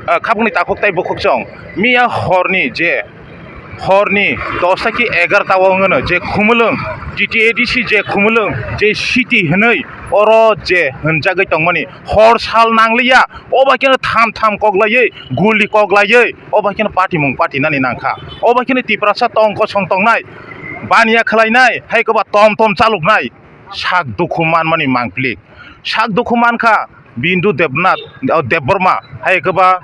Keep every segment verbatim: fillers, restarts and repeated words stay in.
Ah, khapukni takhuk tei bukhuk chwng miya horni je, horni dosta ki egarta o wngno je Khumulwng, T T A D C je Khumulwng je city hinwi oro je hwnjagwi tongmani hor sal nangliya, obo kheno tham tham koklaiwi, guli koklaiwi, obo kheno patimung patinani nangkha, obo kheno Tiprasa tong kosong tongnai, baniya khlainai, hai koba tom tom chaluknai, sak dukhu manmani mangpili, sak dukhu mankha. Bindu Debnath, o, Debbarma, hai khe ba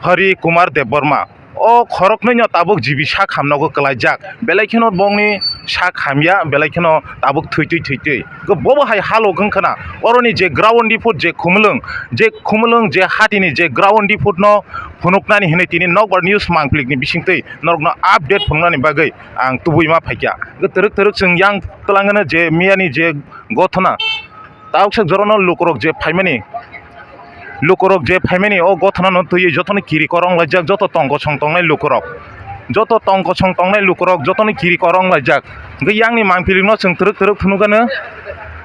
Hari Kumar Debbarma. O khoroknwino tabuk G B sak hamnogo kwlaijak. Belai kheno bongni sak hamya, belai kheno tabuk thwitwi thwitwi. Khe bobo hai halok wngkhana. Oroni je ground report je Khumulwng, je Khumulwng je hatini je ground report no phunuknani hinwi tini nokbar news mangplikni bisingtwi norokno update phunuknani bagwi ang tubui ma phaikha. Khe twrwk twrwk chwng yang twlangano je miyani je gothona. Tabuksa jorano lukurok je phaimani, lukurok je phaimani o gothonano twiwi jotono kiri korong laijak, joto tong kosong tongnai lukurok, joto tong kosong tongnai lukurok jotono kiri korong laijak. Hwnkhe yangni mangpili no chwng twrwk twrwk phunukgano.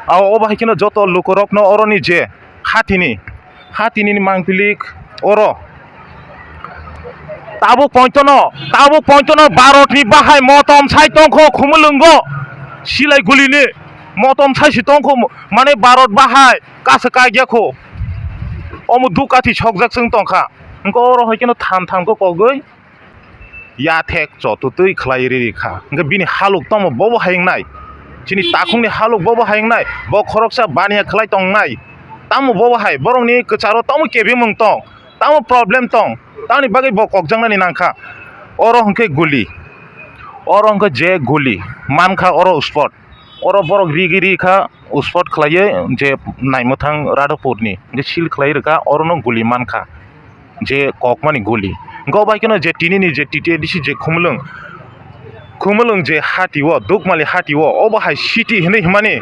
Ao obo hai kheno joto lukurokno oroni je hatini, hatini ni mangpili oro. Tabuk pointono, tabuk pointono Bharatni bahai motom sai tongkho Khumulwngo, silai gulini motom sai si tongkho, mane Bharat bahai kasa kagya kho, omo dukathi sokjak chwng tongkha, hwnkhe oro hai kheno tham tham khe kogwi yathek chotutwi khlai riri kha, hwnkhe bini halok tamo bobo hai wngnai, chini takhukni halok bobo hai wngnai, bo khoroksa baniya khlai tongnai, tamo bobo hai borokni kwcharo tamo kebengmung tong. Tamo problem tong, tamoni bagwi bo kokjaknani nangkha. Oro hwnkhe guli, oro hwnkhe je guli mankha oro spot, oro borok rigi rikha spot khlaiwi je naimwthang Radhapurni je seal khlai rwkha, orono guli mankha je kokmani guli. Hwnkhe obo hai kheno je tinini je T T A D C je Khumulwng, Khumulwng je hati o, Dukmali hati o, obo hai city hinwi hwnmani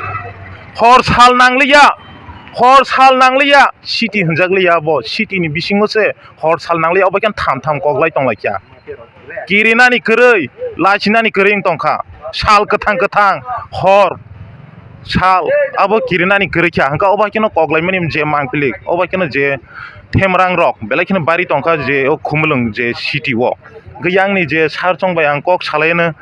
hor sal nangliya, hor sal nangliya, city hwnjakliya bo, city ni bisingo se hor sal nangliya, obo khe tham tham koklai tonglaikha. Kirinani kwrwi, lachinani kwrwi wng tongkha, sal kwthang kwthang, hor sal abo kirinani kwrwi kha, hwnkhe obo hai kheno koklaimani je mangpili, obo hai kheno je themrang rok belai kheno bari tongkha je o Khumulwng je city o. Hwnkhe yangni je sar chong bai ang kok salaino,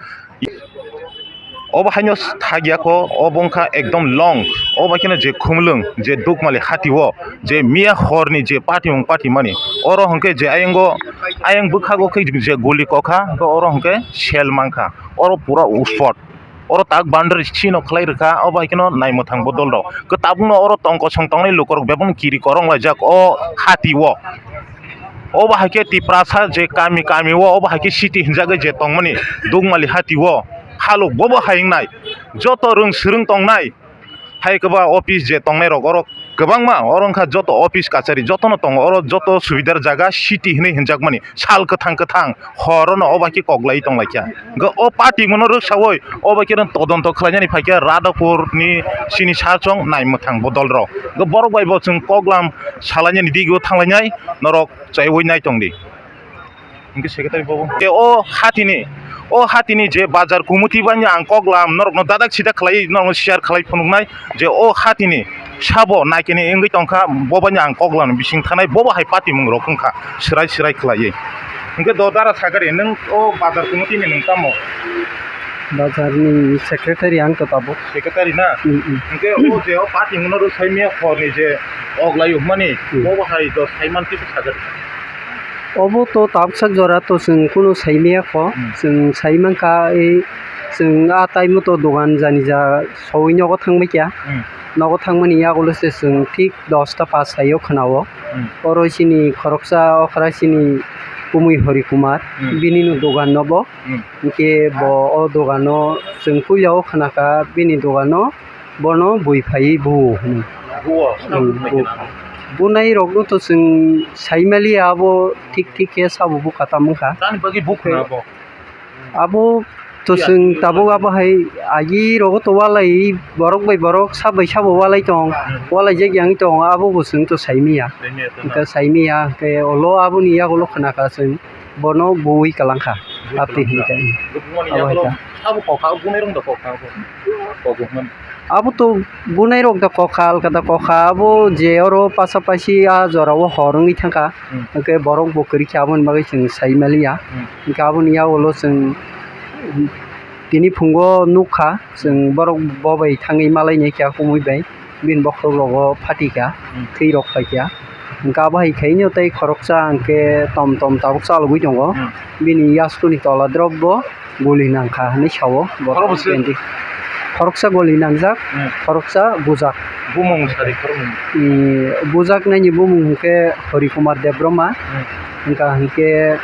obo haino thagya kho, obo wngkha ekdom long, obo kheno je Khumulwng je Dukmali hati o je miya horni je patimung patimani, oro hwnkhe je ayango, ayang bwkhago khe je guli kokha, hwnkhe oro hwnkhe sel mankha, oro pura uspot. Oro tak boundary chino khlai rwkha, obo hai kheno naimwthang bodol rok. Khe tabukno oro tong kosong tongnai lukurok bebakno kiri korong laijak o hati o. Obo hai khe Tiprasa je kami kami o, obo hai khe city hinjagwi je tongmani Dukmali hati o. Halok bobo hai wngnai. Joto rwng swrwng tongnai. Hai khe ba office je tongnai rok oro kwbangma, oro wngkha joto office kachari jotono tongo, oro joto subidar jaga city hinwi hinjakmani sal kwthang kwthang horono obo hai khe koklai tonglaikha. Hwnkhe o party mono rwksaui obo hai kheno todonto khlainani phaikha Radhapurni chini sachwng naimwthang bodol rok. Hwnkhe borok bai bo chwng koklam salainani digio thanglainai norok chaiwi naitongdi. Hwnkhe secretary bobo. Tei o hatini, o hatini je bazar kumuti bani ang koklam norokno dadak sidak khlai, norokno share khlai phunuknai je o hatini sabo naikeni wngwi tongkha, bobani ang koklam bising thanai, bobo hai patimung rok wngkha, swrai swrai khlaiwi. Hwnkhe do dara sagari, nwng o bazar kumuti ni nwng tamo? Bazar ni secretary ang to tabuk. Secretary na? Mm, mm. Hwnkhe o je o patimung no rwsai miya horni je oglai hwnmani, mm, bobo hai do saiman kisa sagari. Obo to tabuksak jora to chwng kunu saimaya kho. Hmm. Chwng saimankha, ei chwng a taimo to dogan jani ja soi nogo thangbaikha. Hmm. Nogo thangmani yagulo se chwng thik dosta pas saio khwnao. Hmm. Oro chini khoroksa okra chini Kumui Hori Kumar, hmm, bini no dogan nobo. Hmm. Hinkhe bo o dogano chwng puila o khwnakha bini dogano. Bono bui phaiwi buo hwnwi. Buo? Hmm, buo. Bunai rokno to chwng saimaliya, abo thik thik khe sabo bukha tamo wngkha. Tamni bagwi bukha abo? Abo to chwng tabuk abo hai agi rogo to walai, borok bai borok, sab bai sabo walai tong, hmm, walai jak yang tong, abo bo chwng to saimiya. Saimiya to na? Hwnkhe saimiya, hwnkhe olo aboni yagulo khwnakha chwng. Bono buwi kwlangkha. Buwi apni kwlangkha. Hinkhe, hmm. Bumani abo yagulo hai kha. Sabo kokha, bunai rok da kokha, kokha. Abo to bunai rok da kokha, alka da kokha, abo je oro pasapasi a jora o hor wngwi thangkha, Hmm. hwnkhe borok bo kwrwi khe aboni bagwi chwng sai maliya. Hmm. Hwnkhe aboni yagulo chwng tini phungo nukha, chwng borok bo bai thangwi malainai kha kumui bai, bini bokhorok rogo phatikha, Hmm. thwi rok phaikha. Hwnkhe abo hai khaino tei khoroksa hwnkhe tom tom tabuk chalogwi tongo, Hmm. bini yaskuni tola drop bo guli nangkha hinwi sao bo Khoroksa? Khoroksa guli nangjak, Hmm. khoroksa bujak. Bumung sari khoroknwi. Ee, bujak naini bumung hwnkhe Hori Kumar Debbarma, Hmm. hwnkha hwnkhe,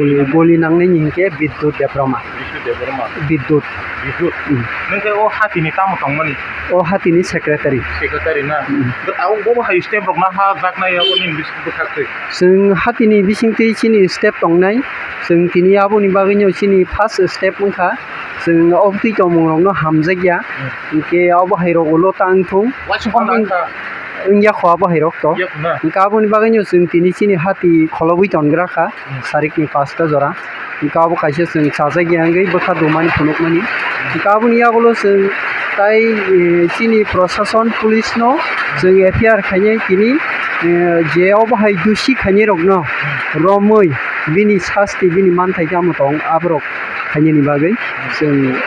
ee, guli nangnaini hwnkhe Bidyut Debbarma. Bidyut Debbarma. Bidyut. Bidyut. Hmm. Nwng khe o hatini tamo tongmani? O hatini secretary. Secretary na? Hmm. Bo tabuk bo hai step rok na ha jaknai abo nini bising bwkhak twi? Chwng hatini bisingtwi chini step tongnai. Chwng tini aboni bagwino chini first step wngkha. Chwng obtwi tongmungrokno hamjakya. Hmm. Hinkhe abo hairok ulo tang thung. Waisukma Aboni wngkha. Wngya kho abo hairok to. Wngya kho na? Hinkhe aboni bagwino chwng tini chini hati kholobwi tonggra kha. Hmm. Sarikni pasta jora. Hinkhe abo kaisa chwng chajakya wngwi bwkha dumani phunukmani. Hinkhe aboni yagulo chwng tai, eh, chini prosason, police no chwng F I R khainai tini, eh, je obo hai dusi khainai rokno romwi bini sasti, bini manthai tamo tong aborok khainani bagwi chwng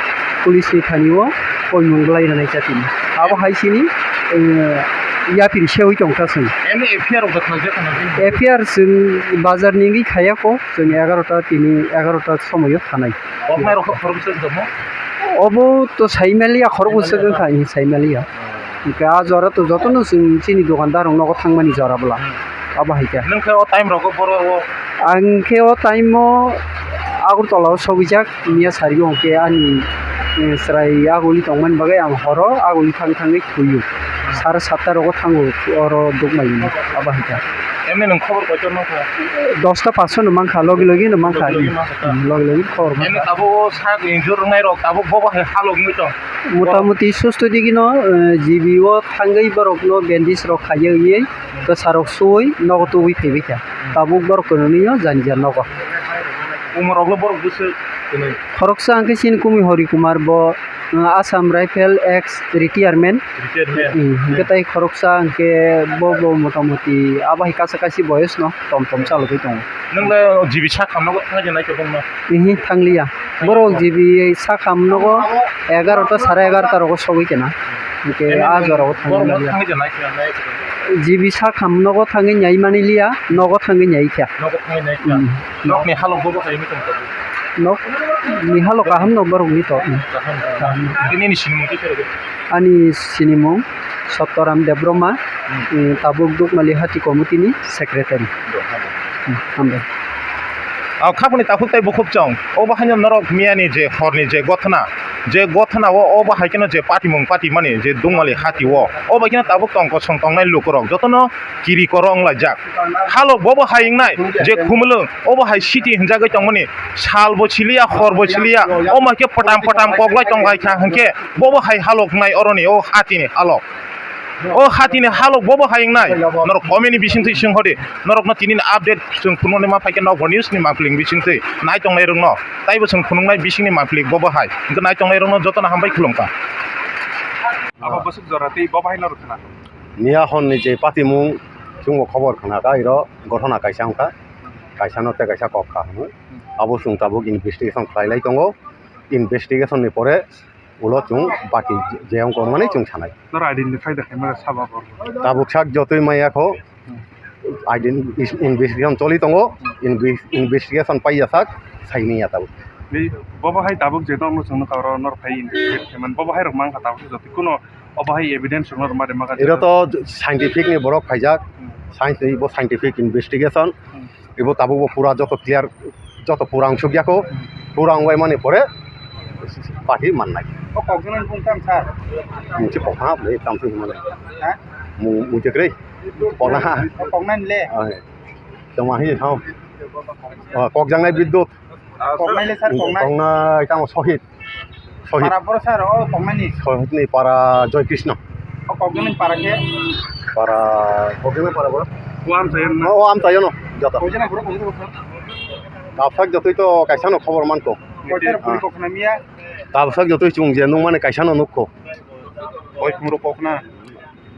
police ni thani o koimung bwlai rwnai cha tini. Abo hai chini, eh, yapiri sewi tongkha chwng. Emni F I R rok da khlaijak khana bini? F I R chwng bazar ni wngwi khaiya kho, chwng egarota tini egarota somoio thanai. Koknai rok khoroksa wngtongmo? Obo to saimaliya, khoroksa wngkha, saimaliya. Hinkhe a jora to jotono chwng chini dokandar rok nogo thangmani jora bwla. Hmm. Abo hai khe. Nwng khe o time rogo boro o? Ang khe o time o Agartala o sogwijak, miya sari o hwnkhe ani, eh, chwrai aguli tongmani bagwi ang horo aguli thang thangwi thuio. Sare satta rogo thango oro Dukmali ni abo hai khe. Emni nwng khobor koitor mankha? Dosta paso no mankha, logi logi no mankha. Logi logi mankha ta? Hmm, logi logi khobor mankha. Emni tabuk o sak injure wngnai rok tabuk bobo hai halok wngwi tong? Motamuti susto digino, eh, G B o thangwi borokno bandage rok khaiwi kwsa rok suwi nogo tubui phaibai kha. Tabuk borok kwrwngwi o jani jar nogo. Umor rok le borok bwswk kwrwi? Khoroksa hwnkhe chini kumui Hori Kumar bo, uh, Assam Rifle ex retirement. Retirement. Hmm, hwnkhe tei khoroksa hwnkhe bo, bo motamuti abo hai kaisa kaisa boyos no tom tom chalogwi tongo. Nwng le G B sak ham nogo thangwi naikhe bongno? Ihi, thangliya. Borok G B sak ham nogo egarota, sare egarota rogo sogwi kena. Hwnkhe a jora o thangwi Borok no naliya. Thangwi naikhe naikhe. G B sak ham nogo thangwi nai mani liya, nogo thangwi nai kha. Nogo thangwi nai kha. Hmm. Nokni halok bobo hai wngwi tong tabuk? Nokni halok kaham no borokni to. Kaham. Kaham. Tini ni sinimung khe khe rwgwi? Ani sinimung Sottoram Debbarma, Hmm. eh, tabuk Dukmali Hati Committee ni secretary. Do, habo. Hmm, hambai. Ah, khapuni takhuk tei bukhuk chong. Obo haino norok miyani je horni je gothona, je gothona o obo hai kheno je patimung patimani je Dukmali Hati o. Obo kheno tabuk tong kosong tongnai lukurok jotono kiri koro wnglaijak. Halok bobo hai wngnai je khumulwng, obo hai city hinjagwi tongmani sal bo siliya, hor bo siliya, omo hai khe pwtam pwtam koklai tongkha hwnkhe bobo hai halok wngnai oroni o hatini halok. O hatini halok bobo hai wngnai, norok comment ni bisingtwi swnghodi, norokno tini ni update chwng phunuknai ma phaikhe Nokbar News ni mangpili bisingtwi nai tongnai rokno, taibo chwng phunuknai bisingni mangpili bobo hai, hwnkhe nai tongnai rokno jotono hambai khulumkha. Abo bwswk jora tei bobo hai norok khna. Miya hor ni je patimung chwngbo khobor khna kha, iro gothona kaisa wngkha, kaisa no tei kaisa kok kha hwnwi. Abo chwng tabuk investigation khlai lai tongo, investigation ni pore ulo chwng baki je wng kok mani chwng sanai. Noro identify da khaima saba bo? Tabuk sak jotoi maya kho, ident-, is-, investigation choli tongo, inve-, investigation paiya sak saini ya tabuk. Tei bobo hai tabuk je norok chwngno kha oro nor phai investigate khaimani, bobo hai rok mankha tabuk se jotoi kuno. Obo hai evidence rwma rwma rwma kha. Iro to scientific ni borok khaijak, Hmm. science ni bo scientific investigation. Hmm. Ibo tabuk bo pura joto clear, joto pura wngsuk ya kho. Hmm. Pura wngbai mani pore party mannai. O kok jona ni bung tam sir? Mungsi pokha le tam sui mani. Ha? Mu-, mungsi krei. Pokha. O kok nani le? Ai. Tama hi thao. O kok jangnai Bidyut. Koknai le sir, koknai? Koknai tamo Sohit. Sohit. Para boro sir, o koknai ni? Sohit ni para Joy Krishna. O koknai ni para khe? Para, koknai para boro? O amchaio no. O, o amchaio no, joto. Koknai boro, koknai boro. Tabsak jotoi to kaisa no khobor mankho. Koiter puri koknai miya? Tabsak jotoi chwng je nung mani kaisa no nukho. Oi, phungrok kokna.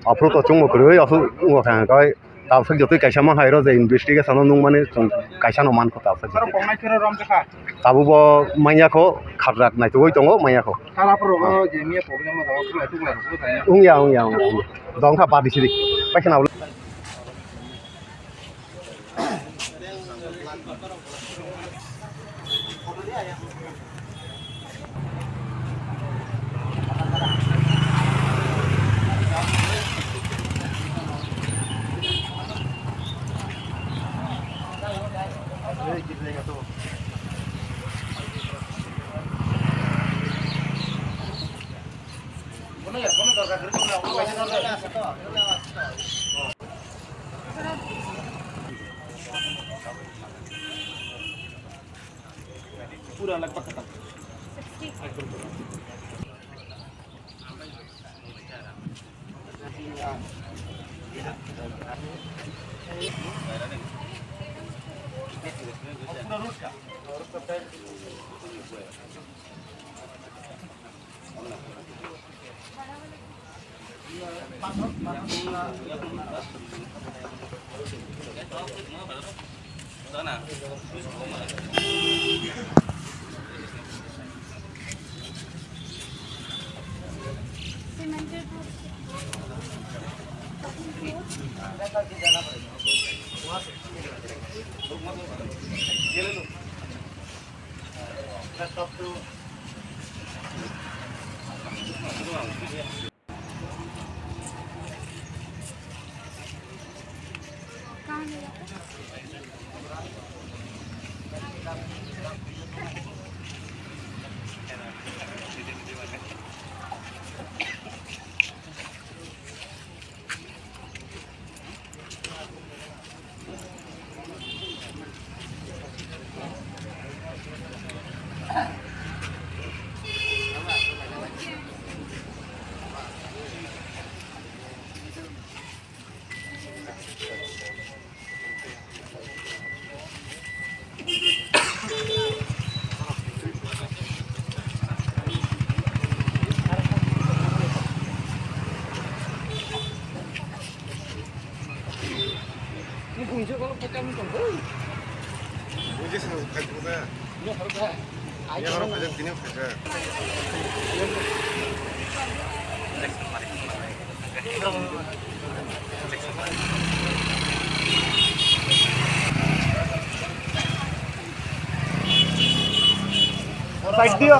Aphuru to chwngbo kwrwi, aphuru wngkha khe tabuk jotoi kaisa man hai rw je investigation o nung mani chwng kaisa no mankha tabuk. Aro koknai khero rom jakha. Tabuk bo manya kho khatrak naitugwi tongo manya kho. Sara phuru o je miya problem o jaga khulai tuklai rok thai. Wngya, wngya, wngya, wngya. Dong kha badi sidi. Paisa na. Pura lagpag khatam. Ekdom pura. Side diyo.